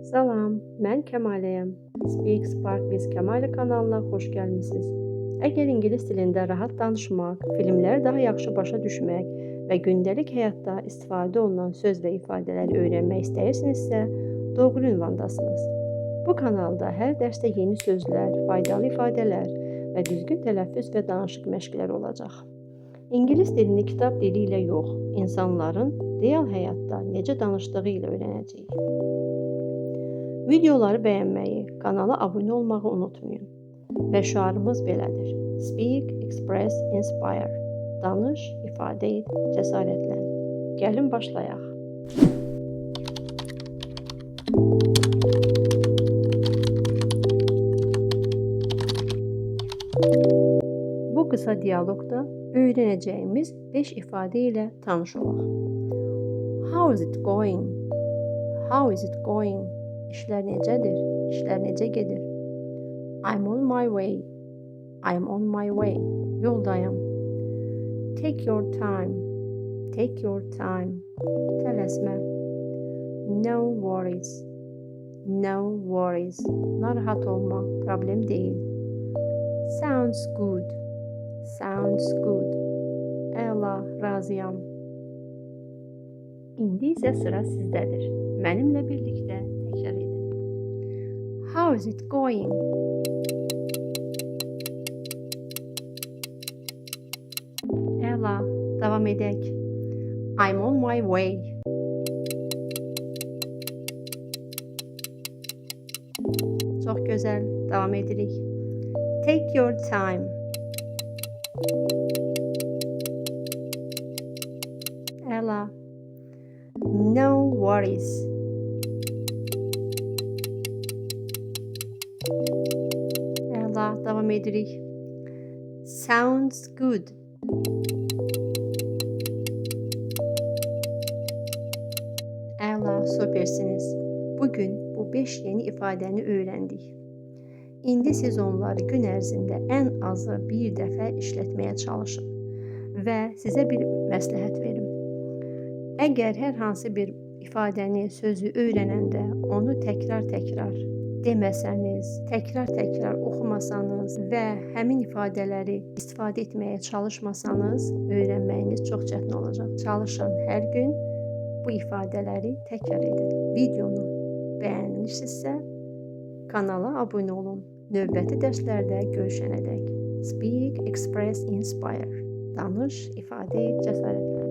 Salam, mən Kəmaləyəm. Speak Spark with Kəmalə kanalına xoş gəlmisiniz. Əgər ingilis dilində rahat danışmaq, filmləri daha yaxşı başa düşmək və gündəlik həyatda istifadə olunan söz və ifadələri öyrənmək istəyirsinizsə, doğru ünvandasınız. Bu kanalda hər dərsdə yeni sözlər, faydalı ifadələr və düzgün tələffüz və danışıq məşqləri olacaq. İngilis dilini kitab dili ilə yox, insanların real həyatda necə danışdığı ilə öyrənəcəyik. Videoları bəyənməyi, kanala abunə olmağı unutmayın. Və şüarımız belədir: Speak, Express, Inspire. Danış, ifadə et, cəsarətlən. Gəlin başlayaq. Bu qısa dialoqda öyrənəcəyimiz 5 ifadə ilə tanış olaq. How is it going? How is it going? İşlər necədir? İşlər necə gedir? I'm on my way. I'm on my way. Yoldayam. Take your time. Take your time. Tələsmə. No worries. No worries. Narahat olma, problem deyil. Sounds good. Sounds good. Əla, razıyam. İndi isə sıra sizdədir. Mənimlə birlikdə təkrar edin. How is it going? Əla, davam edək. I'm on my way. Çox gözəl, davam edirik. Take your time. Əla. No worries. Əla, davam edirik. Sounds good. Əla, supersiniz. Bugün bu 5 yeni ifadəni öyrəndik. İndi siz onları gün ərzində ən azı bir dəfə işlətməyə çalışın və sizə bir məsləhət verim. Əgər hər hansı bir ifadəni, sözü öyrənəndə onu təkrar-təkrar deməsəniz, təkrar-təkrar oxumasanız və həmin ifadələri istifadə etməyə çalışmasanız, öyrənməyiniz çox çətin olacaq. Çalışın, hər gün bu ifadələri təkrar edin. Videonu bəyənirsinizsə, kanala abunə olun. Növbəti dərslərdə görüşənədək. Speak, Express, Inspire. Danış, ifadə et, cəsarətlən.